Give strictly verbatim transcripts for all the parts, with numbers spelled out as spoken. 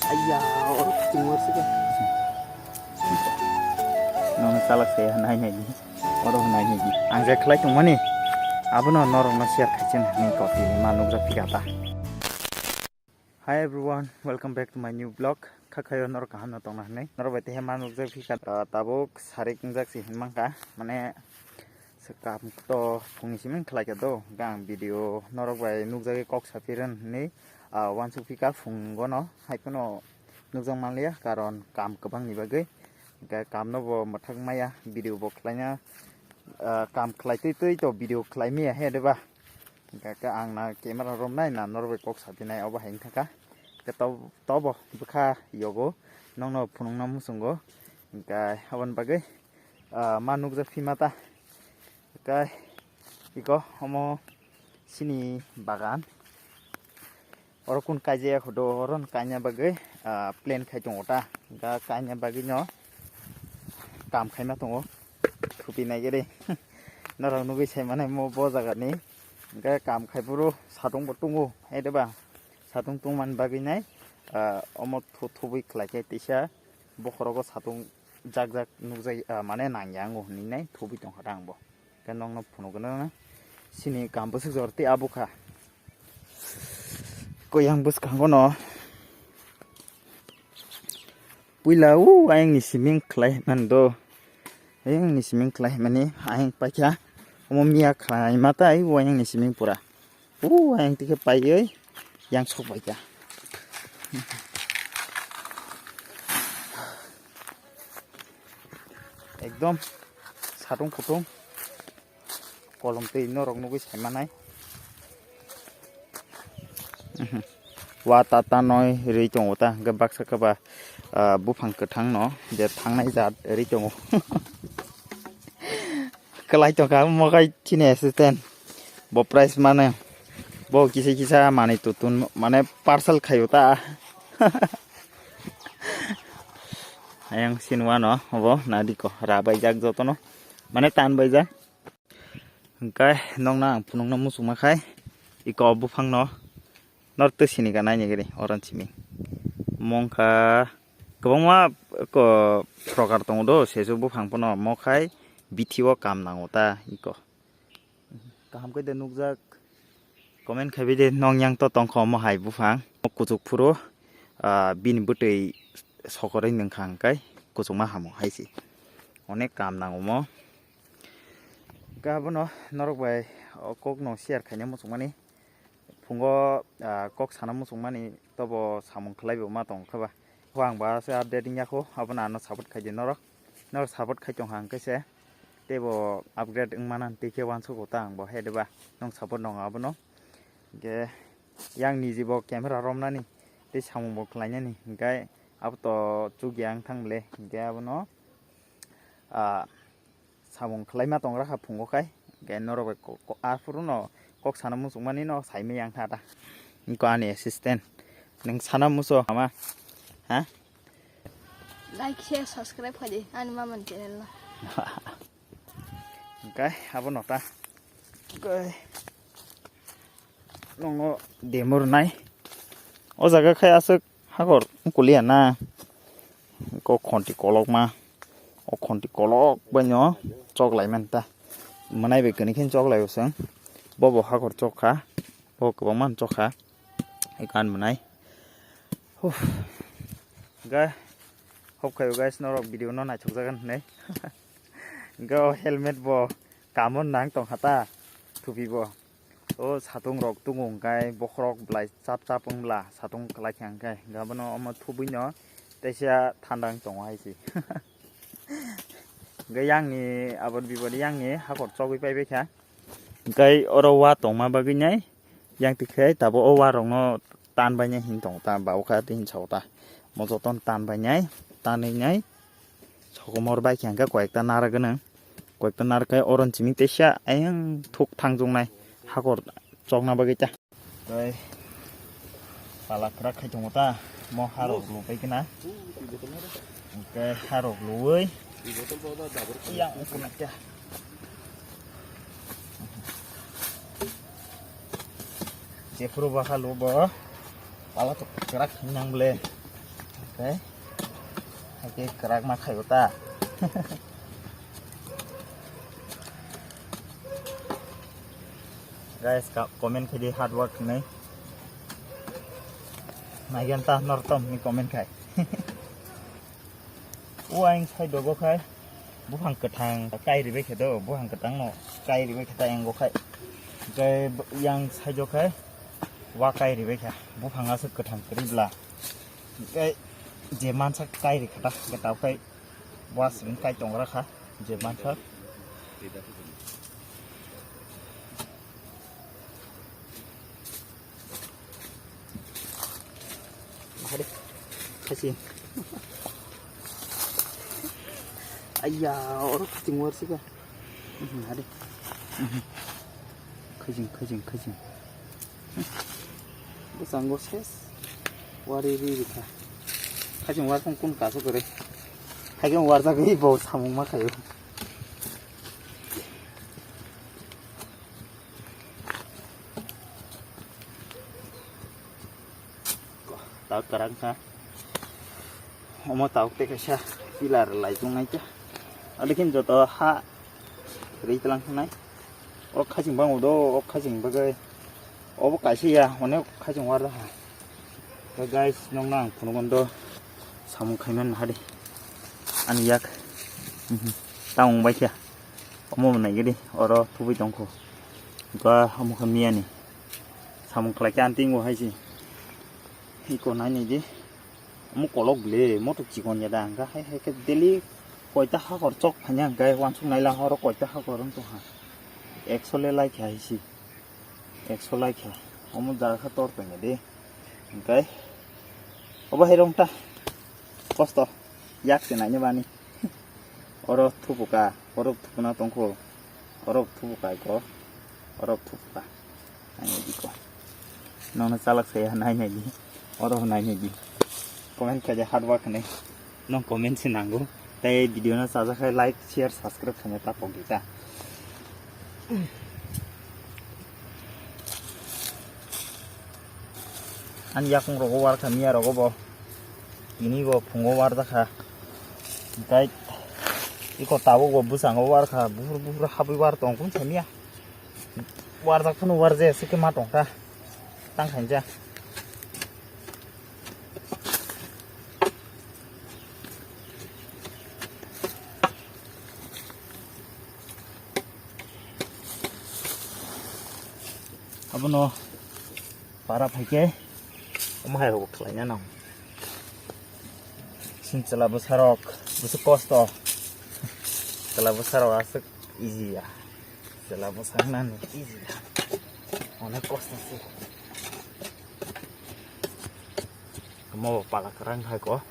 Aiya, oro kuching mor sika. Nono salak saya nai nai di. Oro nai nai di. Ang je khlai tongmani. Abono norokno share khaichin hinwi koti ma nukjak phika ta. Hi everyone, welcome back to my new vlog. Khakhayo norok kaham no tongna hinwi. Norok bai tehe ma nukjak phika, ah, tabuk sarik wngjak si hinmangkha. Mane, se kam to phungni simi khlai kha do. Hwnkhe ang video norok bai nukjagwi kok saphiren hinwi, ah, uansuk phika phungo no. Hai phano nukjak manliya, karon kam kwbangni bagwi. Hwnkhe kamno bo mwthak maya, video bo khlaina, ah, kam khlai twi twi to video khlai maya he, de ba? Hwnkhe ang na camera romnai na norok bai kok sapinai, obo hai wngkha kha. Hwnkhe to-, tobo bwkha yogo, nokno phunukna muchungo. Hwnkhe aboni bagwi, ah, ma nukjak phi mata. Hwnkhe iko omo chini bagan. Oro kun kaijaya kho do, oro no kaina bagwi, ah, plan khai tongo ta. Hwnkhe kaina bagwi no kam khaima tongo. Thupi nai gede. Norok nugwi sai manai mo bo jaga ni. Hwnkhe kam khai phuru satung bo tungo. Hai de ba? Satung tungmani bagwi nai, ah, omo thu-, thubui khlai khe tisa bokhorogo satung jak jak nukjak, ah, mane nangya wngo hinwi nai thubui tongkha ta ang bo. Khe nokno phunukgwno na. Chini kam bwswk jor tei abo kha. Koi yang bwskango no. Puila o ayang ni siming khlai man do. Ayang ni siming khlai mani ayang paikha. Omo miya khlai ma tai o ayang ni siming pura. O ayang tikhe paiwi yang sok paikha. Ekdom satung kutung. Kolom twi norok nugwi sai manai. Mhm. Wa tata noi rwi tongo ta, hwnkhe baksa khe ba, ah, buphang kwthang no je thangnai jat rwi tongo. Kwlai tongkha mokai chini assistant. Bo price mano. Bo kisa kisa manwi tutun mane parcel khaio ta. Ayang sinwano obo nadiko rabaijak jotono. Mane tanbaijak. Hwnkhe nokna ang phunukna muchungma khai iko buphangno nor twi sini ka naini gari oron simi. Mongkha kwbangma ko progar tongo do sesu buphang phano mokhai bithi o kam nango ta iko. Kaham khe de nukjak. Comment khai bai de nong yang to tongkha omo hai buphang. Kuchuk phuru, ah, bini bwtwi sokorwi nungkha hwnkhe kuchukma hamo hai se. Onek kam nango omo. Hwnkhe abono norok bai o kokno share khaina muchungmani. Phungo, ah, kok sana muchungmani tobo samung khlai bo ma tong kha ba. Kho ang ba se update wngya kho, abono ano support khai di norok. Norok support khai tong hang khe se teibo upgrade wng mana tei khe uansuk ta ang bo he de ba. Nong support nong abono. Hwnkhe yang niji bo camera romnani tei samung bo khlainani. Hwnkhe abo to chukya wng thang le. Hwnkhe abono, ah, samung khlaima tong rakha phungo khai, hwnkhe norok bai ko-, ko-, aphuru no kok sana muchungmani no saimai yang kha ta. Wngkha ani assistant. Nwng sana mucho ama? Ha? Like, share, subscribe khai di ani mamani channel no. Hwnkhe abo no ta. Hwnkhe nongo demo rwnai. O jaga khai aswk hakor wngkuliya na. Ko khonti kolokma. O khonti kolok bai no chok lai man ta. Mwnai bai kani khe chok lai o chwng. Bo bo hakor chok kha. Bo kwbangma chok kha. Ekan mwnai. Huh. Ga hop khayo guys, norok video no naithok jagan hinwi. Ga o helmet bo kamon nang tong kha ta. Thupi bo. O satung rok tungo hwnkhe bokhorok belai chap chap wng bla satung kwlai kha hwnkhe hwnkhe abono omo thubui no teisa thanda wng tongo hai se. Hwnkhe yang ni aboni biboni yang ni hakor chogwi pai bai kha. Hwnkhe oro wa tongma bagwi nai yang tikhe tabuk o wa rok no tan bai nai hin tongo ta ba o kha tei hin sao ta mo joto no tan bai nai tanwi nai. Sokomor bai khe hwnkhe koyekta narwk gwnang. Koyekta narwk khe oron simi teisa ayang thuk thangjwknai hakor chokna bagwi ta. Tei pala kwrak khai tongo ta, mo harok lupai khe na. Hwnkhe harok luwi yang ukuna kya. Jephuru bo halu bo pala to kwrak nang ble. Hai. Hai khe kwrak ma khaio ta. Guys, ka-, comment khai di, hard work hinwi. Naigen ta nortom ni comment khai. O ang side o bo khai buphang kwthang kai ribai khe do, buphang kwthang no kai ribai khe ta ang go khai. Hwnkhe yang side o khai wa kai ribai kha. Buphang aswk kwthang kwrwi bla. Hwnkhe je mansa kai ri kha ta, hwnkhe tabuk khai wa swrwng kai tong ra kha je mansa. Hade. Khaching. Ayya, oro khaching war sika. Mhm, hade. Mhm. Khaching, khaching, khaching. Bwskango ses. Wari ri ri kha. Khaching war kong kun kaso kore. Khaching war jagwi bo samung ma khayo. Tau kwrang kha. Omo tau tei kaisa pillar lai tongnai khe. Adi khe joto ha ri tlang khnai. O khaching bango do, o khaching bagwi. Obo kaisa ya, onek khaching war ha. To guys, nokno ang phunukgo do samung khaimani hadi. Ani yak. Mhm. Tamung bai kha. Omo bo naigidi, oro thubui tongkho. Ba omo khe miyani. Samung khlai khe anting bo hai si. Iko nai naidi. Omo kolok ble, moto chikon ya da, hwnkha hai hai khe daily koita hakor chok phanya hwnkhe wansuk naila horo koita hakor wng tongkha. Ekso le lai kha hai si. Ekso lai kha. Omo jaga khe tor tongya de. Hwnkhe obo hai rong ta. Kosto. Yak se naina bani. Oro thupuka, oro thupuna tongkho. Oro thupuka ko. Oro thupuka. Naina di ko. Nono chalak saya naina di. Oro naina di. Comment khaja hard work ne. Nong comment se nango. Tei video no chajakhe like, share, subscribe khaina ta pok di ta. Ani yakung rogo war kha miya rogo bo. Tini bo phungo war jakha. Hwnkhe iko tabuk bo bwskango war kha. Buphur buphur habwi war tong kun sa miya. War jak phano war je sikhe ma tong kha. Tang khainja. Abono para phaikhe omo hai rok khlaina nang. Sin chwla bwsarok bwswk kosto. Chwla bwsarok aswk easy ya. Chwla bwsa wngnani easy ya. Onek kosto se. Omo bo pala kwrang hai ko.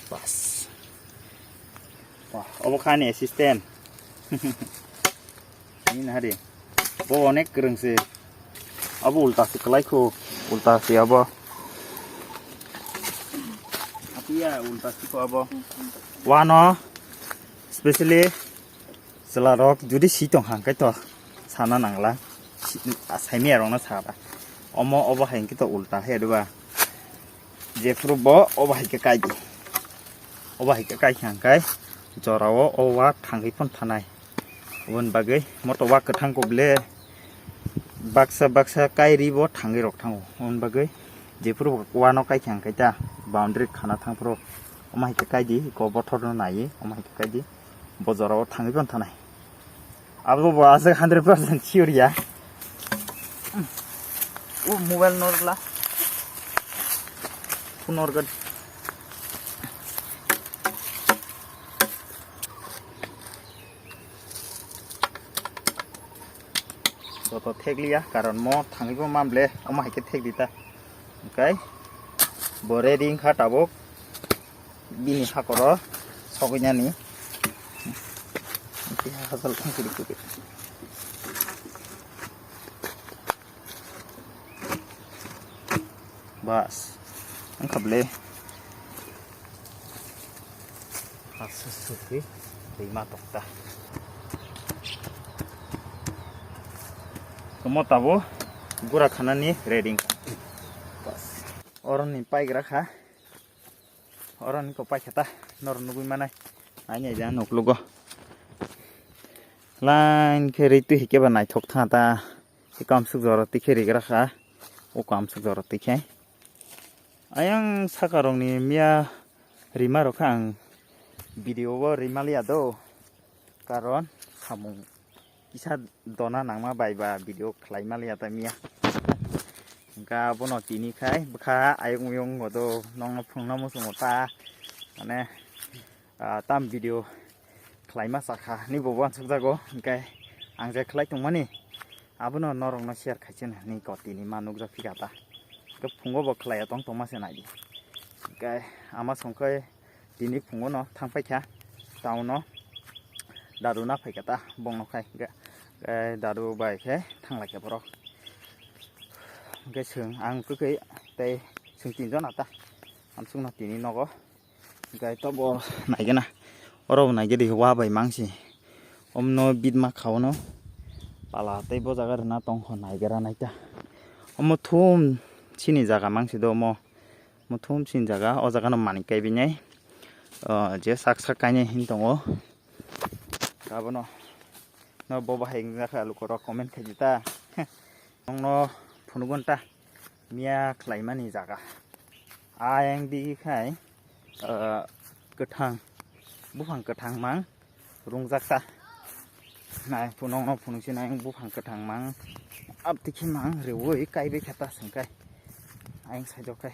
Bas. Wah, obo kha ani assistant. Nini hari. Bo onek kwrwng se. Abo ulta se kwlai kho. Ulta se abo. Apiya ulta se kho abo. Wano specially chwla rok jodi si tong hang kai to sana nangla. Si-, saimaya rok no sara. Omo obo hai hwnkhe to ulta he diba. Jephuru bo obo hai khe kai di. Obo hai khe kai kha hwnkhe jorao o wa thangwi phano thanai. Oboni bagwi moto wa kwthang kok le baksa baksa kai ri bo thangwi rok thango. Oboni bagwi jephuru bo wa no kai kha hwnkhe ta boundary khana thang phuru omo hai khe kai di, iko bothor no nai omo hai khe kai di. Bo jorao thangwi phano thanai. Abo bo aswk hundred percent sure ya. O mobile norla. Phone organ. Joto thekliya, karon mo thangwi bo mamle, omo hai khe thek di ta. Hwnkhe bo ready wngkha tabuk. Bini hakoro sogwi nani. Hajal thang kiri kiri. Bas. Wngkha ble. Hasa supi rima tokta. Tomo tabo gura khanani ready. Bas. Oroni paigra kha. Oro ni kok paikha ta, noro nugwi manai. Ai nai ja nuklugo. Line khe ri twi hikhe ba naithok tha ta. Kamsuk jora tikhe rigra kha. O kamsuk jora tikhe. Ayang saka rokni miya rima rokha ang video o rima liya do. Karon samung kisa dona nangma bai ba video khlai maliya ta miya. Hingkha abono tini khai bwkha ayung uyung ngodo nongno phungno muchungo ta mane, ah, tam video khlai ma sakha ni bo uansuk jago hingkhe ang je khlai tongmani abono norokno share khaisani ko tini ma nukjak phikha ta. Hingkhe phungo bo khlaiya tong tongma se naidi hingkhe ama songkhai. Tini phungo no thang paikha town o, dadu na phaikha ta bongno khai hingkhe, eh, dadu bai khe thang laikha borok. Hingkhe chwng ang kwkhwi tei chwng tinjon ata amsukno tini nogo. Hingkhe tobo naigena oro bo naigedi wa bai mangsi omno bitma khaono pala tei bo jaga rwna tongkho naigera naita. Omo thum chini jaga mangsi do omo. Muthum sin jaga, o jaga no manwi kai bini, o, je sak sak kainwi hin tongo. Abono no bo bahai wngya kha lukurok comment khai di ta. Nongno phunukgo ta miya khlaimani jaga. Ayang di khai, o, kwthang, buphang kwthang mang. Rungjak ta. Nai phunukno phunukse nai buphang kwthang mang. Abtwi khe mang reui kaibai khe ta sengkai. Ayang saijok khai.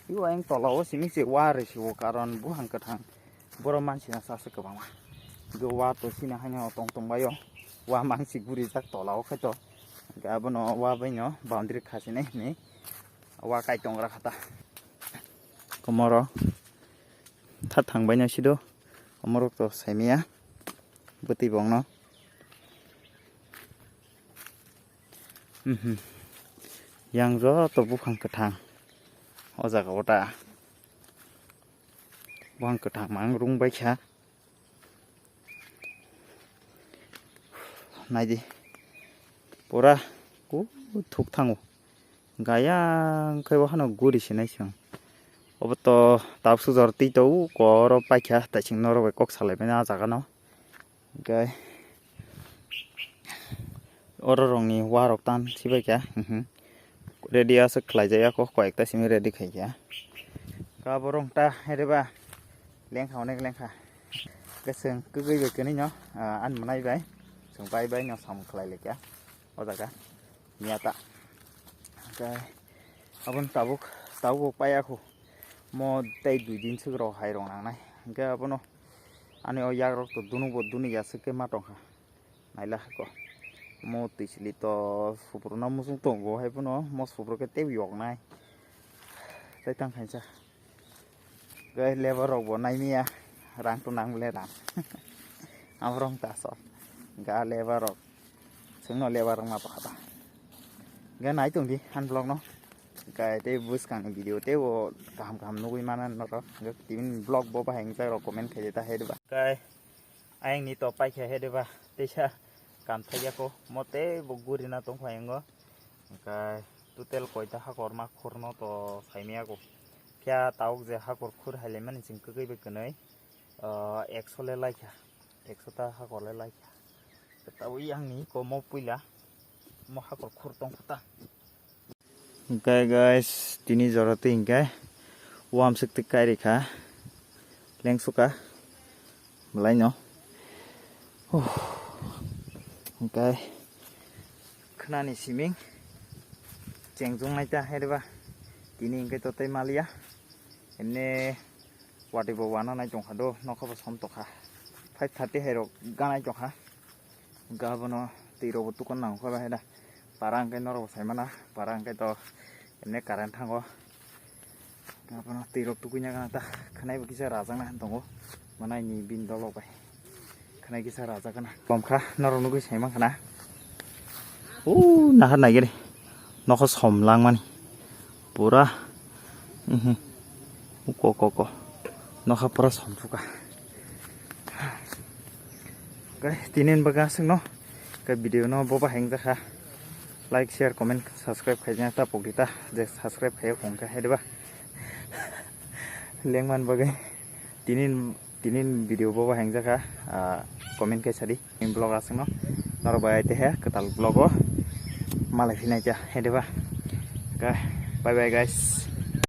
Ibo ayang tola o simi se wa rwsi o karon buphang kwthang. Borok mansi na sasa kwbangma. Ibo wa to sini haino tong tong baio. Wa mangsi gurijak tola o khai to. Abono wa baino boundary khasinai hinwi wa kai tongra kha ta. Komoro. Tha thang bai no sido. Omorok to saimaya. Bwtwi bongno. Mhm. Yang joto buphang kwthang. O jaga o ta. Buphang kwthang mang rung bai kha. Naidi. Pura ku thuk thango. Gaya wngkhe bo hano guri sinai se ang. Obo to tabuk sujor twi to uko oro paikha, taising norok bai kok salai mani ah jaga no. Hingkhe oro rokni warok tan sibaikha, mhm. Ready aswk khlaijak ya kok, koi ekta simi ready khaikha. Ka borok ta hai reba lengkha, onek lengkha. Hingkhe chwng kwgwi bai kwnwi no, ah, ani mwnai bai chwng bai bai no samung khlai laikha o jaga. Miya ta. Hingkhe aboni tabuk, tabuk bo paiya kho. Mo tei dui din swk rok hai rok nangnai. Hingkhe abono ani o yak rok to dunuk bo dunuk ya swk khe ma tongkha. Naila hako. Mo twi sili to supruna muchung tongo hai phano mo supru khe tei yoknai. Tei tang khaisa. Guys, lebar rok bo nai miya, rang to nang le rang. Abo rong ta so. Ga lebar rok. Chwng no lebar rok ma pakha ta. Ga nai tong di, han vlog no. Ga tei bwskang ni video tei bo kaham kaham nugwi mana norok. Ga tini vlog bo bahai wngchak rok comment khai ta hai ba. Ga ayang ni to paikha hai ba. Teisa kam thai ya ko. Mo tei bo guri na tong phai ngo. Hingkhe total koita hakorma khurno to saimaya kho. Phiya tabuk je hakor khur hailaimani chwng kwgwi bai kwnwi, ah, ekso le laikha, ekso ta hakor le laikha. Tabuk yang ni komo puila mo hakor khur tong kho ta. Hingkhe guys, tini jora twi hingkhe uamsuk twi kai rikha. Lengsuka. Belai no. Huh. Hingkhe khnani siming chengjong nai ta hai reba. Tini hingkhe to tei maliya. Emne watwi bo wana nai tongkha do, nokha bo som tokha. Five thirty hai rok ganai tongkha. Hingkhe abono twi rok bo tukun nang kha bahai da. Para hingkhe norok bo sai mana, para hingkhe to emne current thango. Abono twi rok tukui nang ta khwnai bo kisa rajak na tongo. Manai ni bini dolok bai khwnai kisa rajak na. Kom kha norok nugui sai man khana. O nahar nai gari. Nokho som lang mani. Pura. Mhm. Ko, ko, ko. Nokha pura som phuka. Guys, tini ni bagwi aswk no. Khe video no bo bahai wngjakha. Like, share, comment, subscribe khaina ta pokdi ta. Je subscribe khaiya khong khe hai diba. Lengman bagwi tinin, tinin video bobo hengjakha, ah, comment khe sadi. Vlog aswkno norok bai aite he kwtal vlog o malai phinai ta, he diba? Ka, bye bye guys.